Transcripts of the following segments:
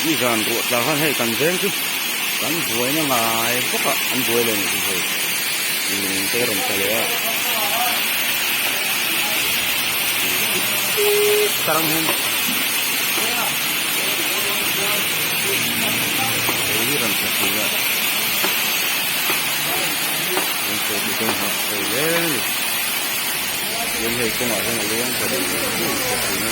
Nizan ruah tla khan hei kan veng chu kan buaina ngai bawk a an buai leh nih chu hei lung te rawn tla leh a tarang hian lei hi rawn tla thin a lung pawh chu chuan hah thei hle a ni chuan hei kawngah hian a luang ta deuh deuh tawh thin a.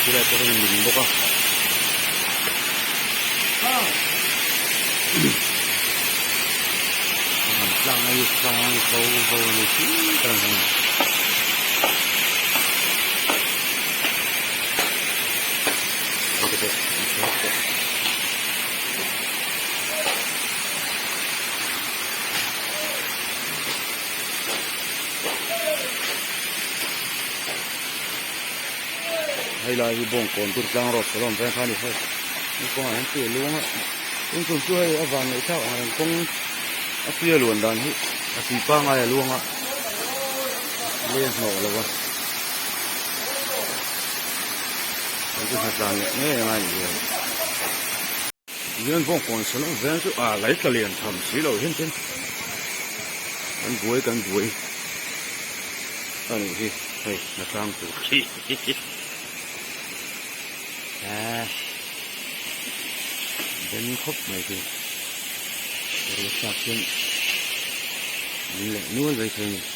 Chulai pawh hian a min bawk a han tlang a hi sang ko ho a ni chi tak ang hian. Hei lai hi bawngkawn tur tlang rawt ka lawm veng kha a ni hei he kawngah hian tui a luang a tin chung chu hei a van neih thlak ang reng kawng a tui a luan dan hi a tui pangai a luang a lei a hnawh lo a kan chu hnatlan leh ngei ang a nih hi. Hian bawngkawn salawng veng chu a lei tla lian tham si lo hian chuan kan buai kan buai a nih hi hei hnatlang tur khi a ben khawp mai chu ruah thlak hian min leh nual mai thei a ni.